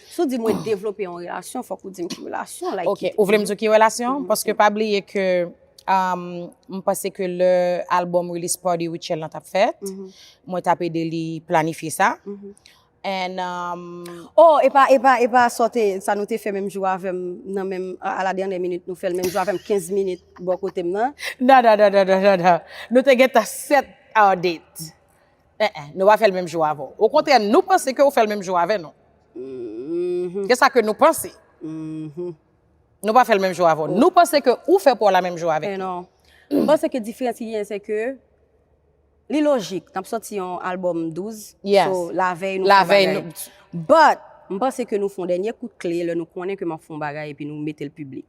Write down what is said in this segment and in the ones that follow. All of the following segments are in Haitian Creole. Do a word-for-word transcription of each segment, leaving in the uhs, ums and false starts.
Si w di mwen devlope yon relasyon, fòk ou di m ki relasyon, like, Ok, ou vle m di w ki relasyon? Paske pa bliye ke um, m panse ke lè album release party Rutshelle lan t ap fèt, mwen t ap ede li planifye sa. And um, Oh, e pa, e pa, e pa sa w te, sa nou te fè menm jou avè m nan menm, a la dènyè minit, nou fè l menm jou avè m kenz minit bò kote m nan. Non, non, non, non, non, non, non. Nou te gentan set our date. Eh, eh, nou pa fè l menm jou avè w. Okontrè, nou panse ke ou fè l menm jou avè nou. Se sa ke nou panse. Nou pa fè l menm jou avè w. Nou panse ke ou fè pa w la menm jou avè Men non. M panse ke diferans ki genyen, se ke li lojik. N ap sòti yon album douz. Yes. So, lavèy nou Lavèy fè bagay. But, m panse ke nou fè yon dènye kout kle lè nou konnen ke m ap fè yon bagay epi nou mete l piblik.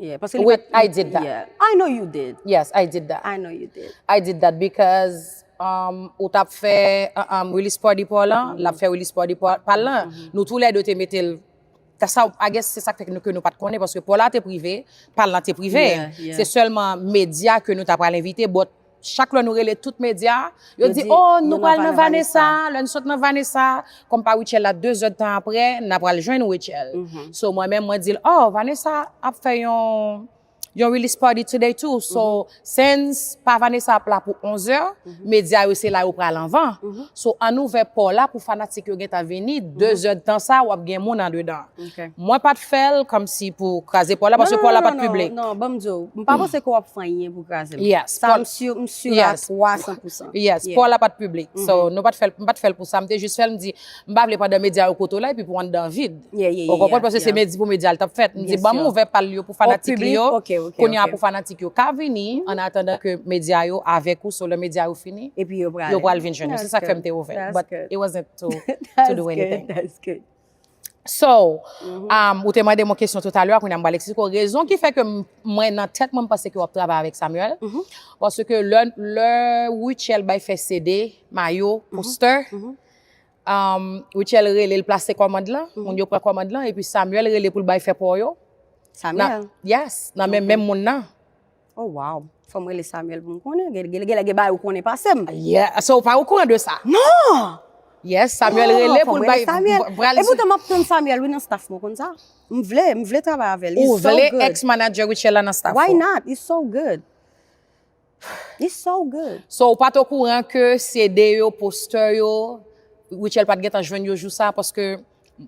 Yeah, paske li Wait, pa- I did that. Yeah. I know you did. Yes, I did that. I know you did. I did that because um, ou t ap fè uh, um, release party pa w lan, l ap fè release party pa pa l lan. Nou tou lè de te mete l. That's how, I guess se sa k fè ke nou, ke nou pa t konnen, paske pa w la te prive, pa l lan te prive. Yeah, yeah. Se sèlman medya ke nou ta pral envite, but chak lè nou rele tout medya, yo Yo di, di, oh, nou nou pral nan nan Vanessa, lè nou sot nan Vanessa, kòm pa Rutshelle la, de zè tan apre, n ap pral jwenn Rutshelle. So mwen menm, mwen di l, oh, Vanessa ap fè yon yon release party today too. So, since pa Vanessa ap la pou onz è, medya yo se la yo pral anvan. So, ann ouvè pa w la pou fanatik yo gentan vini, de zè tan sa, w ap gen moun andedan. Ok. Mwen pa t fè l kòmsi pou kraze pa w la, paske pa w la pa t piblik. Non, non, ban m di w, m pa panse ke w ap fè anyen pou kraze m. Yes, Sa, pa- m si, m si a Yes. twa san pou san. Yes, pa w la pa t piblik. So, nou pa t fè l, m pa t fè l pou sa. M te jis fè l, m di, m pa vle pandan medya yo kote w la, epi pou w anndan vid. Yeah, yeah, Ou konprann, yeah, paske se yeah. medya, pou medya l t ap fèt. M di, Byen ban m sûr. ouvè pa l yo pou fanatik li yo. Piblik, ok, ok, Kounye a ok. Pou fanatik yo ka vini, an atandan ke medya yo avèk ou, so lè medya yo fini, Epi yo pral. yo pral vin jwenn ou. Se That's sa k fè m good. Te ouvè. That's But good. It wasn't to, to That's do good. Anything. That's good. So, um, ou te mande mwen kesyon toutalè, kounye a m pral eksplike w rezon ki fè ke m- mwen nan tèt mwen m panse ke w ap travay avèk Samuel. Paske lè, lè Rutshelle bay fè C D, mayo, poster, um, Rutshelle rele l plase kòmand lan, moun yo pran kòmand lan, epi Samuel rele pou l bay fè pa w yo. Samuel. Yes, nan men menm moun nan. Oh, wow. Fò m rele Samuel pou m konnen. Gen, gen, gen, gen bagay ou konnen pase m. Yeah, so ou pa okouran de sa. Non! Yes, Samuel Oh, rele fò pou m l bay, rele Samuel. pral E poutan m ap tann Samuel, wi, nan staff mwen, konn sa. M vle, m vle travay avè l. Ou He's so vle good. Ex manager Rutshelle la nan staff Why ou. Not? He's so good. He's so good. So, ou pa t okouran ke C D yo, poster yo, Rutshelle pa t gentan jwenn yo jou sa, paske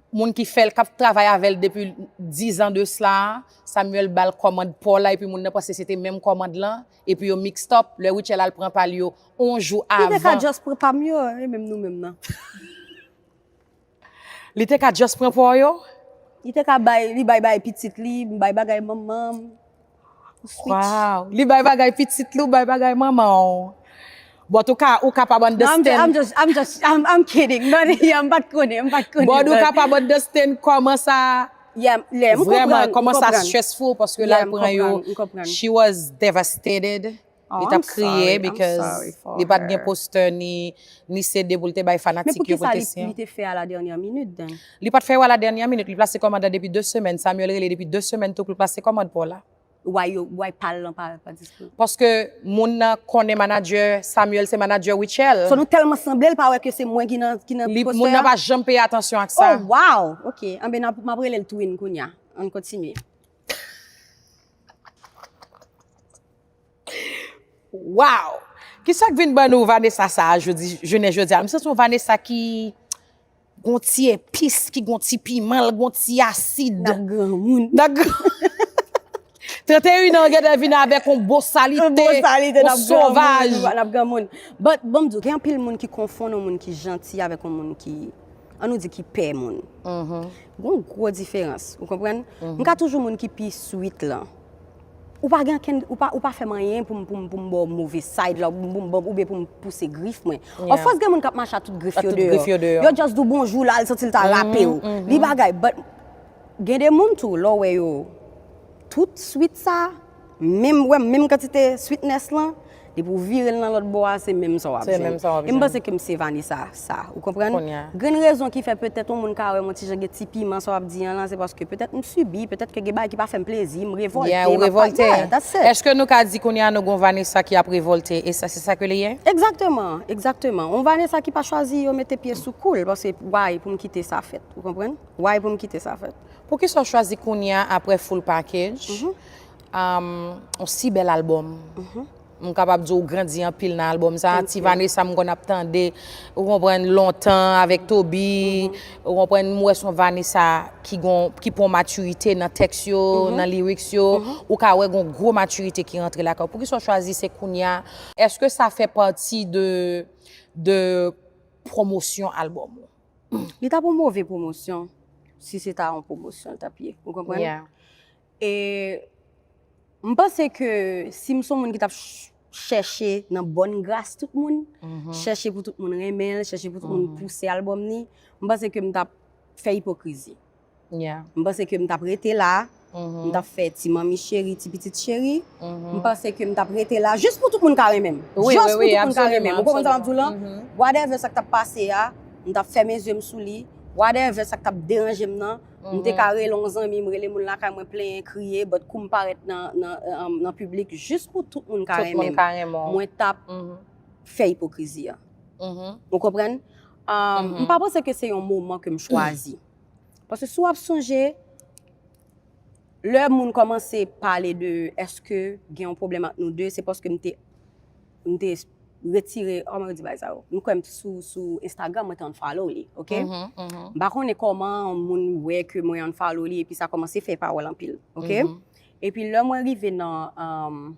moun ki fè l, k ap travay avè l depi diz an de sla, Samuel ba l kòmand pa w la, epi moun nan panse se te menm kòmand lan, epi yo mixed up, lè Rutshelle al pran pa l yo, on jou Li te ka avan. Just pran pa m yo, e menm nou menm nan. Li te ka just pran pa w yo? Li te ka bay, li bay, bay pitit li, bay bagay manman m. Switch. Wow. Li bay bagay pitit li, ou bay bagay manman w. But ou ka, ou kapab No, I'm, ju- I'm understand. just, I'm just, I'm, I'm kidding. But yeah, m pa t konnen, m pa t konnen. But ou But kapab understand kòman sa, Yeah, yeah, m vrèman, konprann, m kòman sa konprann. Stressful, paske Yeah, la l m pran yo, konprann, m konprann. She was devastated. Oh, Li t ap I'm sorry, kriye I'm because sorry for li pa t gen her. Poster ni, ni C D pou l te bay Men fanatik pou yo ki sa li, pwoteksyon. Li te fè a la dènyè minit, then? Li pa t fè yo a la dènyè minit, li plase kòmand la depi de semèn. Samuel rele depi de semèn tou pou l plase kòmand pa w la. Why yo, why pa l lan pa, pa dispo? Paske moun nan konnen manager, Samuel se manager Rutshelle. So nou tèlman sanble, l pa wè ke se mwen ki nan, ki nan Li, poster moun nan a? Pa janm peye atansyon ak sa. Oh, wow! Ok, anben, n ap- m ap rele l twin kounye a. Ann kontinye. Wow! Kisa k vin ban nou Vanessa sa a jodi, jounen jodi a? M santi yon Vanessa ki gon ti epis, ki gon ti piman, l gon ti asid. N ap granmoun. Nan gr- trannteyen an, gentan vin avèk yon bosalite, Bosalite, yon n ap sovaj. Granmoun, n ap granmoun. But, bon, m di w, gen anpil moun ki konfonn yon moun ki janti avèk yon moun ki, ann nou di, ki pè moun. Gon gwo diferans, ou konprann? M ka toujou moun ki pi sweet lan. Ou pa gen ankenn, ou pa, ou pa fè m anyen pou m, pou m, pou m ba w move side la, pou m, pou m, oubyen pou m pouse grif mwen. Of course, gen moun k ap mache ak tout grif Ak yo tout deyò. Grif yo deyò. Yo just di w bonjou la, l santi l ta rape w. Li bagay, but gen de moun tou, lè w wè yo tout sweet sa, menm, wè, menm kantite sweetness lan, Depi w vire l nan lòt bò a, se menm sa w ap jwenn. E m panse ke m se Vanessa sa, ou konprann? Grenn rezon ki fè petèt yon moun ka wè m yon ti jan gen ti piman sa w ap di an lan, se paske petèt m sibi, petèt ke gen bagay ki pa fè m plezi, m revòlte, m ap pa... Yeah, that's it. Èske nou ka di kounye a nou gon Vanessa ki ap revòlte, e sa, se sa ke li ye? Egzakteman, egzakteman. Yon Vanessa ki pa chwazi yo mete pye sou kou l, paske why pou m kite sa fèt, ou konprann? Why pou m kite sa fèt? Poukisa w chwazi kounye a, apre full package, um, yon si bèl albòm? M kapab di w grandi anpil nan albòm sa. Ti Vanessa m konn ap tande, ou konprann, lontan avèk Toby. Ou konprann, m wè se yon Vanessa ki gon, ki pran matirite nan tèks yo, nan lyrics yo. Ou ka wè gon gwo matirite ki rantre lakay w. Poukisa w chwazi se kounye a? Èske sa fè pati de, de pwomosyon albòm ou? Li t ap yon move pwomosyon si se ta yon pwomosyon l t ap ye. Ou konprann? E m panse ke si m se yon moun ki t ap ch- chèche nan bòn gras tout moun, chèche pou tout moun renmen l, chèche pou tout moun pouse albòm ni, m panse ke m t ap fè ipokrizi. M panse ke m t ap rete la, m t ap fè ti manmi cheri, ti pitit cheri, m panse ke m t ap rete la jis pou tout moun ka renmen m. Just pou tout moun ka renmen m. Ou konprann sa m ap di w lan? Whatever sa k t ap pase a, m t ap fèmen zye m sou li. Whatever sa k t ap deranje m nan, m te ka rele yon zanmi m, rele moun lakay mwen plenyen, kriye, but kou m parèt nan, nan, nan, nan piblik, jis pou tout moun ka renmen m, mwen t ap fè ipokrizi a. Ou konprann? Um, m pa panse ke se yon moman ke m chwazi. Paske si w ap sonje, lè moun kòmanse pale de èske gen yon pwoblèm ant nou de, se paske m te, m te retire, kòman yo di bagay sa yo? M kwè m sou, sou Instagram, mwen te unfollow li, oke? M pa konnen kòman moun wè ke mwen unfollow li, epi sa kòmanse fè pawòl anpil, oke? Epi lè mwen rive nan, um,